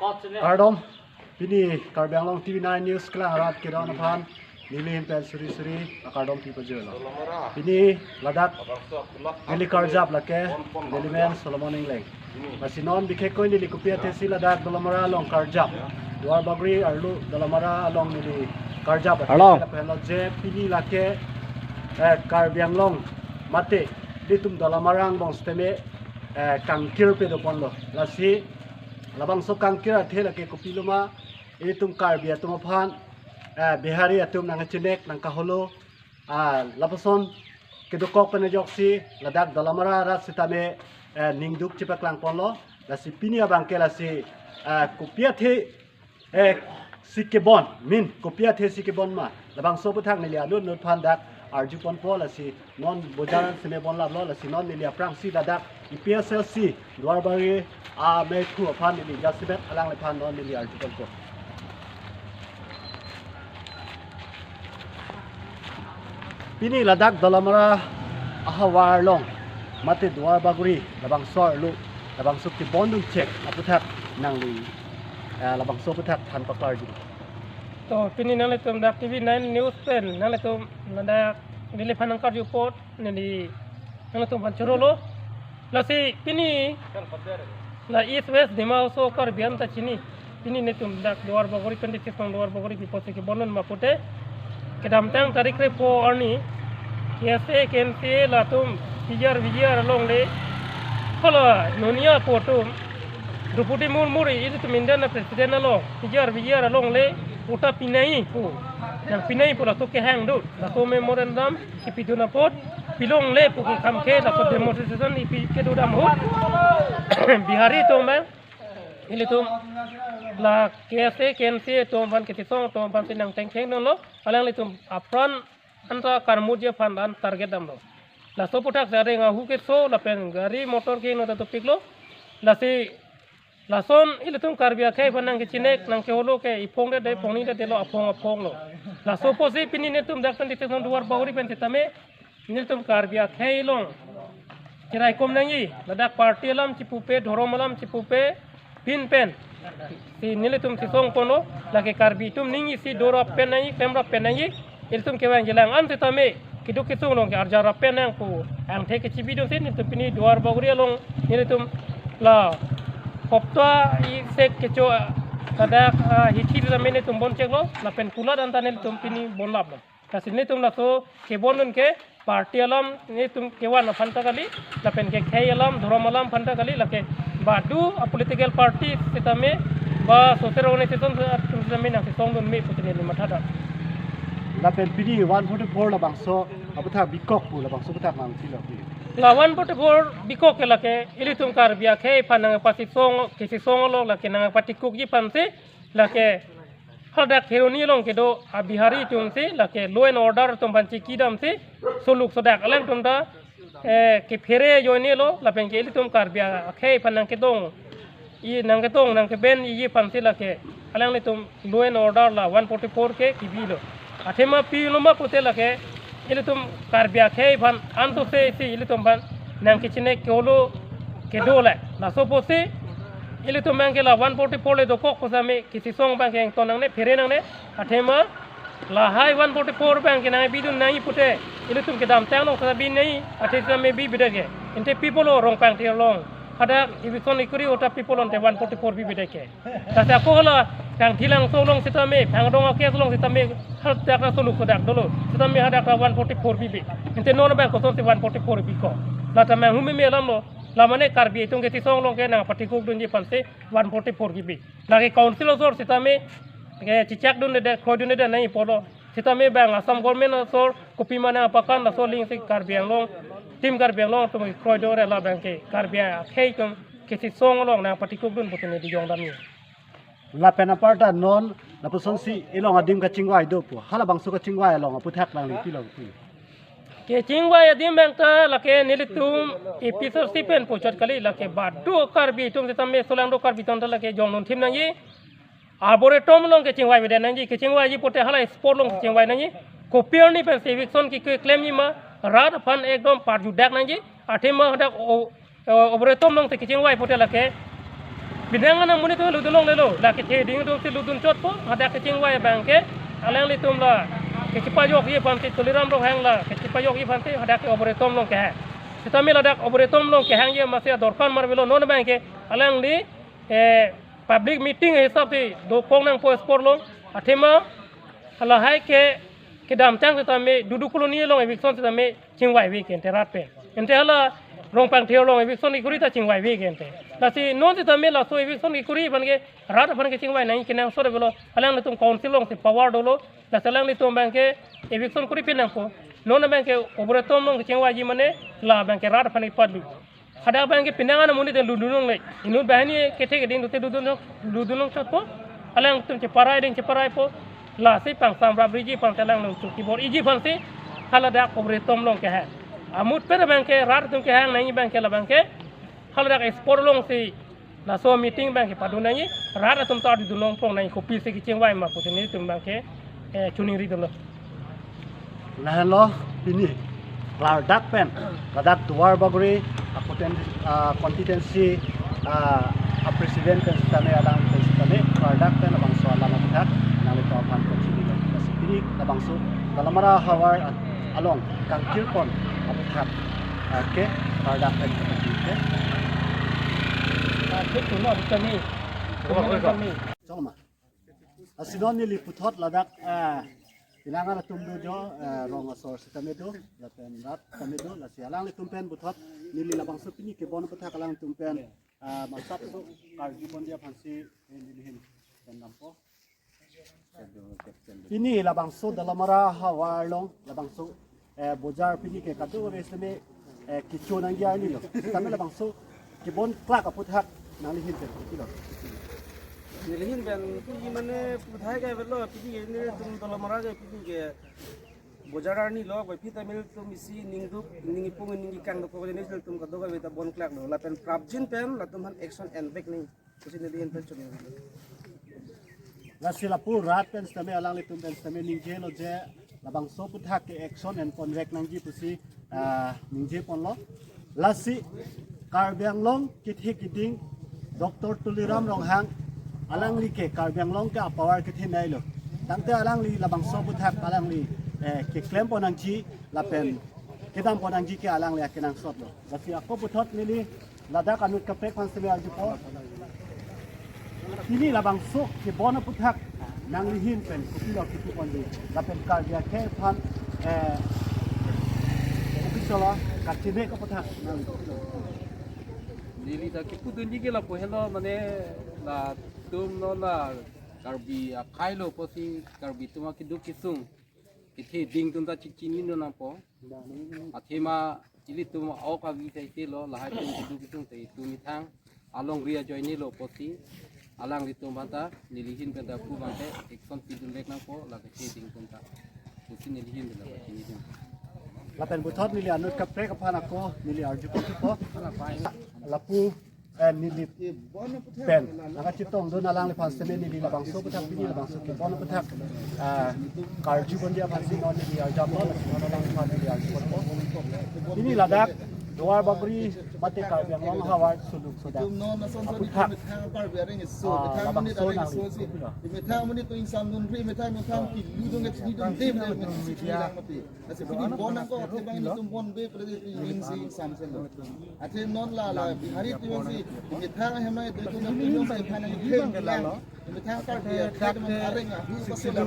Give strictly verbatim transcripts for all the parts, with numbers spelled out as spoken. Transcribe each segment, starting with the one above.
Kardom, pini Karbi Anglong T V nine News kelang arat kedon aphan neli ahin pen suri suri akardom pi pajirlo. Pini ladak neli karjap lake neli men Solomon Engleng. Lasi non bikhekkoi neli kopi athesi ladak Dolamara along karjap. Duarbagori arlo Dolamara along neli karjap. Along. Lapen lo je pini lake, eh, Karbi Anglong mate ilitum Dolamara angbong setame, eh, kangkir pe doponlo. Lasi labangso kangkir athe lake kopilo ma, ilitum Karbi atum aphan, eh, Bihari atum nangchinek nangkaholo, ah, lapuson kedokok pen ajoksi ladak Dolamara arat setame, eh, ningduk chepaklang ponlo. Lasi pini abangke lasi, eh, kopi athe, eh, si kebon, min, kopi athesi kebon ma, labangso aputhak neli anut anut aphan dak arju ponpo. Lasi non bojar seme bon laplo, lasi non neli aphrangsi ladak A P H L C Duarbagori ameiphu aphan neli jasemet alangliphan non neli arju ponpo. Pini ladak Dolamara ahavar along mate Duarbagori labangso arlo labangso kebondun chek aputhak nangli, eh, labangso aputhak than paklarju. To pini nanglitum dak T V nine News pen nanglitum ladak neliphan nangkarju apot neli nanglitum aphan chorolo. Lasi pini la East West Dima Hasao Karbi an ta chini. Pini netum dak Duarbagori pen District Song Duarbagori pi apotsi kebondun ma pute kedamtang tarik krepho arni K S A, K N C A latum P G R, V G R along le hala Nonia apo atum Droupadi Murmu ri ilitum Indian a President along P G R, V G R along le vota pinai pu. Nangpinai pu laso kehang do. Laso memorandum kipidun apot pilongle pu ke kam ke laso demonstration ipi kedo dam ho. Bihari atum abang ilitum la K S A, K N C A atum aphan, Kethesong atum aphan si nangthengtheng dunlo. Alanglitum apran anta karmutji aphan an target damlo. Laso aputhak si areng ahu keso lapen gari motor ke nota topiklo. Lasi lason ilitum Karbi akhei aphan nangkechinek nangkeholo ke iphong de de phongni de de lo aphong aphong lo. Laso apotsi pini netum dak pen District Song Duarbagori pen setame nelitum Karbi akhei along cheraikom nangji, ladak party alam chipupe, dhorom alam chipupe, pin pen si nelitum chesong ponlo, lake Karbi atum ning isi dorap pen nangji, klemrap pen nangji, ilitum kevang jelang an setame keduk kesung along ke-arjarap pen nang pu angthek kechibidunsi nelitum pini Duarbagori along nelitum la hopta isek kecho ladak, ah, hithi setame nelitum bon cheklo, lapen kulat anta nelitum pini bon laplo. Lasi nelitum laso kebondun ke party alam nelitum kevan aphan ta kali, lapen ke khei alam, dhorom alam aphan ta kali, lake badu a political party setame ba social organization atum setame nangchesongdun me pusi neli matha dam. Lapen pini one forty-four labangso aputhak bikok pu labangso aputhak nangchilo pu. La one forty-four bikok ke lake ilitum Karbi akhei aphan nangpachesong, kechesong along lake nangpatikukji aphansi lake hadak Kheroni along kedo a Bihari atumsi lake law and order atum aphan chiki damsi soluk sodak alangtum ta, eh, kephere ajoinelo lapen ke ilitum Karbi akhei aphan nangkedong, i nangkedong nangkeben iji aphansi lake alanglitum law and order la one forty-four ke kibilo. Athema pilo ma pute lake ilitum Karbi akhei aphan anto se si ilitum aphan nangkechinek keholo kedo le. Laso apotsi ilitum abangke la one forty-four le dokok pu setame kechesong abangke ington nangne, phere nangne. Athema lahai one forty-four abangke nangpidun nangji pute ilitum kedamtang along sa bi nangji, athe setame bibedet ke. Ante pi apotlo Rongpangtir along hadak eviction ikuri vota pi apotlo ante one forty-four bibedet ke. Lasi ako hala Kangthilangso along setame, Phangdong a-case along setame hadak ta soluk sodak dolo. Setame hadak ta one forty-four bibe. Ante non abang kosonsi one forty-four bikok? La ta manghu meme alamlo. La mane Karbi atum kechesong along ke nangpatikukdunji aphansi one forty-four bibe. Lake council asor setame ke chechakdunde, kroidunde nangji apotlo. Setame abang Assam government asor kopima nangpakan laso alingsi Karbi Anglong, Team Karbi Anglong atum kroido re, la abangke Karbi akhei atum kechesong along nangpatikukdun pusi neli jong damji. Lapen aparta non lapusonsi ilong adim kachingvai do pu. Halabangso kachingvai along aputhak nangli pilo pu. Kechingvai adim abang ta lake nelitum A P H L C pen puchot kali, lake badu Karbi atum setame, solangdo Karbi atum ta lake jongdun thim nangji. Arboretum along kechingvaivedet nangji, kechingvaiji pute hala spot along kechingvai nangji. Kopi arni pensi eviction keklemji ma, rat aphan ekdom parjudak nangji. Athema hadak o, o, Arboretum alongsi kechingvai pute lake Pini angan amonit atum ludun longlelo, la kethe ding atum si ludun chotpo, hadak kechingvai abangke, alanglitum la kechepajokji aphansi, Tuliram Ronghang la kechepajokji aphansi, hadak ke Arboretum along kehang. Sitame ladak Arboretum along kehangji amatsi adorpan mar avelo, non abangke, alangli, eh, public meeting hisap si dokok nangpo spot along, athema, halahai ke kedamtang sitame Dudu Colony along eviction sitame chingvaive ke ante rat pen. Ante hala Rongpangthe along eviction kekuri ta chingvaive ke ante. Lasi non sitame laso eviction kekuri aphan ke rat aphan kechingvai nangji kenangsot avelo, alanglitum council alongsi power dolo. Lasi alanglitum abangke eviction kuri pin nangpo. Non abangke Arboretum along kechingvaiji mane la abangke rat aphan kepatlu. Hadak abangke pini angan amonit atum ludun longle. Inut banghini kethe keding atum si ludun long, ludun long chotpo. Alangtum cheparai ding cheparaipo. Lasi pangsamrapriji aphansi alangtum chukibor-iji aphansi haladak Arboretum along kehang. Amut pen abangke rat atum kehang nangji abangke la abangke haladak spot alongsi laso meeting abangke padun nangji, rat atum ta didun longpon nangji, kopisi kechingvai ma pusi nelitum abangke, eh, choningri dunlo. Lahenlo pini klardak pen ladak Duar Bagori a conten-, ah, constituency, ah, a president pen sitame alang pen sitame klardak pen labangso alam aputhak nanglitum aphan pachini lo. Lasi pini labangso Dalamara havar along kangkirpon aputhak, ah, ke klardak pen kangkir ke. Ah, thik tulo, kami. Kami. Chongma. Lasi non neli puthot ladak, ah, pini angan atum do jo, ah, rong asor sitame do, lapen rat sitame do, lasi alanglitum pen puthot neli labangso pini kebon aputhak alanglitum pen, ah, masap so karju ponji aphansi, eh, neli ahin pen dampo. Pini labangso Dalamara havar along labangso, eh, bojar pini ke kadokave sitame, eh, kecho nangji arnilo. Sitame labangso kebon klak aputhak nangli ahin pen kilo. Neli ahin pen puji mane puthai ke avelo, pini ke nelitum Dalamara ke pini ke bojar arnilo, bai phi ta nelitum isi ningduk, ning ipung, ning ikang dokok, nelitum kadokave ta bon klaklo. Lapen prapjin pen latum aphan action envek nangji pusi neli ahin pen choningri. Lasi lapu rat pen sitame alanglitum pen sitame ningjelo je labangso aputhak ke action enponvek nangji pusi, ah, ningje ponlo. Lasi Karbi Anglong kethe keding Doctor Tuliram Ronghang alangli ke Karbi Anglong ke a power kethenei lo. Tangte alangli labangso aputhak alangli, eh, keklem pon nangji lapen kedam pon nangji ke alangli akenangsot lo. Lasi ako puthot neli ladak anut kaprek aphan sitame arjupo. Pini labangso kebon aputhak nangli ahin pen kopilo kipu ponji lapen Karbi akhei aphan, eh, kopi solo kachine aputhak nangli kopilo. Neli ta kipu dunji ke lapu helo mane latum non la Karbi akhei lo pusi Karbi atum akeduk kesung kethe keding atum ta chechini non nangpo. Athema ilitum ok avi ta ite lo, lahai atum keduk kesung ta itum methang alongri ajoine lo pusi alanglitum aphan ta neli ahin pen ta pu abangke action pidunvek nangpo, la kethe keding atum ta pusi neli ahin pen ta pachini dun. Lapen puthot neli anut kaprek aphan ako neli arju ponpo. Lapu, eh, neli pen nangkachetongdun alangliphan sitame neli labangso aputhak pini labangso kebon aputhak, ah, karju ponji aphansi non neli arjap lo, lasi non alangliphan neli arju ponpo. Pini ladak Duar Bagori mate Karbi Anglong havar suluk sodak aputhak, ah, labangso nangli kopilo. Methang amonit atum ingsamdunri, methang methang kilu dung, chinidunde, methang methang lang mati. Lasi pini bon nangkok, athe bang ilitum bon be, pada ilitum isi ingsamselo. Athe non la la Bihari atum si methang ahemai atum ilitum si phan nangkhem lang. Methang Karbi akhei atum areng ahu pasila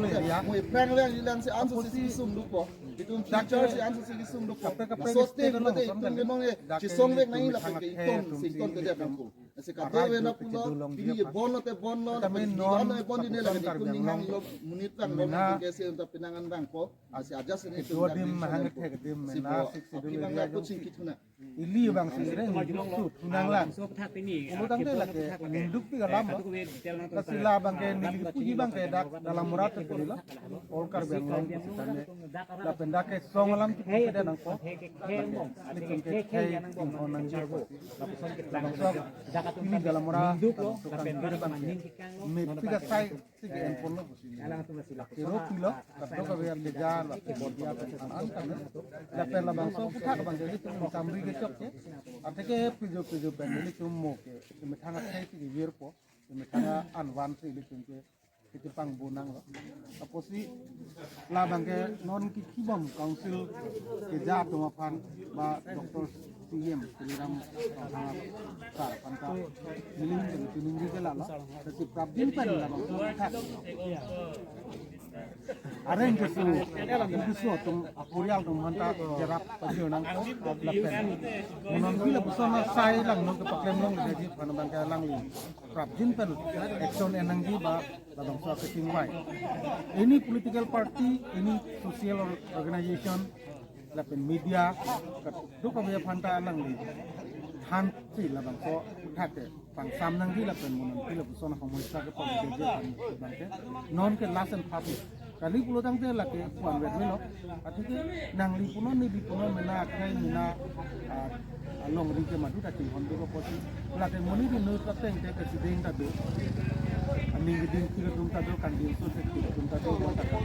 mo ephrang lang ilang si ansose si kesung dokok. Itum future si ansose kesung dokok. Soste pula itum ke nong e chisongvek nangji lapen ke itum si itum ke dia pangku. Lasi kadokave na pulo, pini ke bon lote bon lo, lapen di-an lote bon dine, lapen itum ninghang lo monit lang lo, nangke si itum ta pini angan abangpo. Lasi aja sini itum kedua dak dim din hang solo ke kedua dim si mena bo, sik si api dulu bang dia la jong kucing si. Kituna. Ili bang si reng hidup tu tunang lang. Ulu tangte lake ninduk pi alam lo. Lasi la abangke neli puji abangke dak Dalamara te pulilo. All Karbi Anglong pusitame. Lapen dak kesong alam kipu kede nangpo. Lapen ke khei tingko nangji. Lapen sok ini Dalamara, lapen sok kangkir abangke. Mepik asai si ke-en ponlo pusi. Kero pilo, kadokave akeja, lapen bor dia, lapen an kami. Lapen labangso aputhak abangke ilitum ingsamri kecho Atheke pijo pijo pen nelitum mo ke methang akhei ke virpo, methang anvan si ilitum ke kiti pangbo nanglo. Apotsi labang ke non kiki bom council keja atum aphan ba Doctor C M Tuliram Ronghang sir aphan ta nelihin pen chiningri ke lalo. Tasi prapjin pen labangso athak areng keso, keso atum, aporial atum aphanta jerap pajir nang lapen mo nonpi lapuson asai langno kepaklem longleji aphan abang ke alangli prapjin pen action en nangji ba labangso akechingvai. Any political party, any social or organization, lapen media, kadokave aphanta alangli thansi labangso athak ke pangsam nangji lapen mo nonpi lapuson ahomoi sa ke pom keje abang ke non ke last and final. Kali pulo tangte lake puan vet melo. Atheke nangli punon, neli punon, mena akhei, mena, ah, alongri ke madu ta chinghon do apotsi. Lake monit inut ateng te president ta do. Aning keding kiri atum ta do, kangjinso se kiri atum ta do, bon ta do.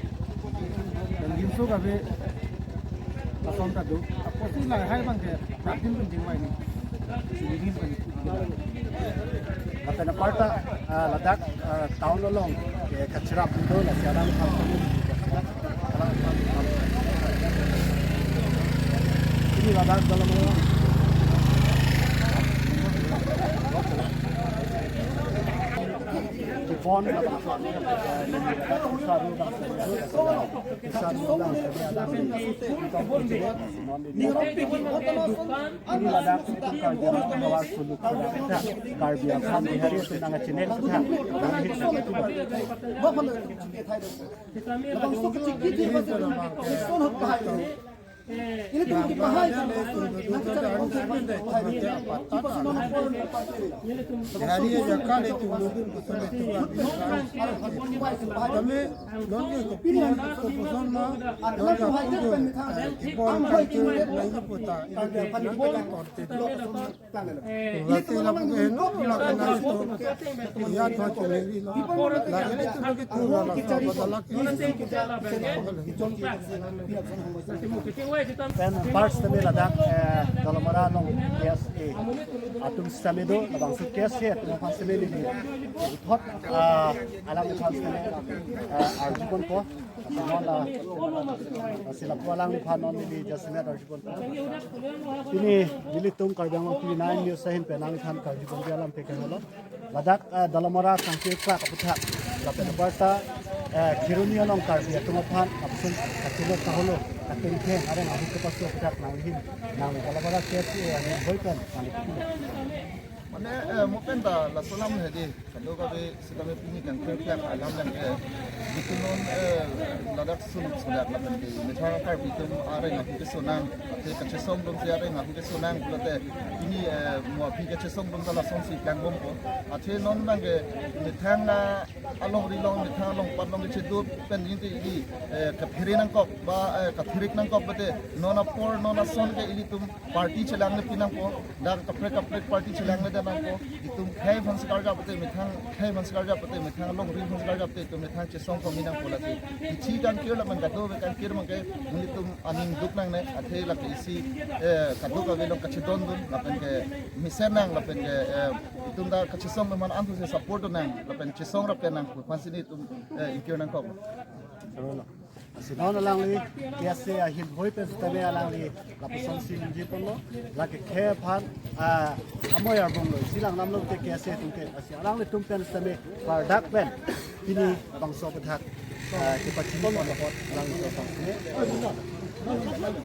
Kangjinso kave ason ta do. Apotsi lahai abang ke prapjin pen chingvai nang. Lapen aparta, ah, ladak, ah, town along, eh, kachirap do, lasi alam phaltang. Ini ladak dalam phone, Karbi Anglong Bihari atum nangchinine tha. Bihari ajakal itu mungkin betul itu kan. Kami nonke kopi koposon ma, nonke kopi ko, eh, kibon kan ke nai puta, ini ke punya kita konten. Lasi lapu ke heno, lapu na itu, ya tuan cemeli lo. Lagi itu lagi tu, lapu ke lagi. Pen parts tadi ladak, eh, Dolamara along K S A atum sitame do, labangso K S A atum aphan sitame neli thot, ah, alangphan sitame, ah, arjuponpo. Lapen la, lasi lapu alangphan non neli jasemet arjuponpo. Pini nelitum Karbi Anglong T V nine News ahin pen alangphan karjuponji alam ke helo. Ladak, eh, Dolamara Sangkir Park aputhak, lapen aparta, eh, Kheroni along Karbi atum aphan lapuson kachilok kaholo, katengkeng areng ahu kepaso aputhak nanghin, nang Dolamara K S A ahin hoi pen nang. Mane, eh, mo pen ta laso alam hedi, kadokave sitame pini kangkir klak alam lang ke, itum non, eh, ladak suluk sudak lapen ke, methang Karbi atum areng ahu kesonang, athe kachesong atum si areng ahu kesonang, pulote pini, eh, mo aphi kachesong atum ta lasonsi klangbompo. Athe non abang ke methang alongri along, methang along pat along kacheduk pen jinte ili, eh, kaphere nangkok ba, eh, kathirik nangkok pulote non apor non ason ke ilitum party chelanglepi nangpo, dak kaprek kaprek party chelangledet nangpo, itum khei aphan si karjap pulote methang, khei aphan si karjap pulote methang, alongri aphan si karjap pulote itum methang chesong komi nangpo lasi. Ichi kangkir lapen kadokave kangkir abang ke nelitum aning duk nangne, athe lake isi, eh, kadokave along kachedondun, lapen ke mesen nang, lapen ke, eh, itum ta kachesong atum aphan antu si support nang, lapen chesong rap nang, aphansi nelitum, eh, ingkir nangkok. Lasi non alangli K S A ahin hoi pen sitame alangli lapusonsi ningjeponlo, lake khei aphan, ah, amoi arbonglo, isi lang namlo te K S A atum ke, lasi alanglitum pen sitame klardak pen pini bangso aputhak, ah, kepachini pon apot alangli bangso.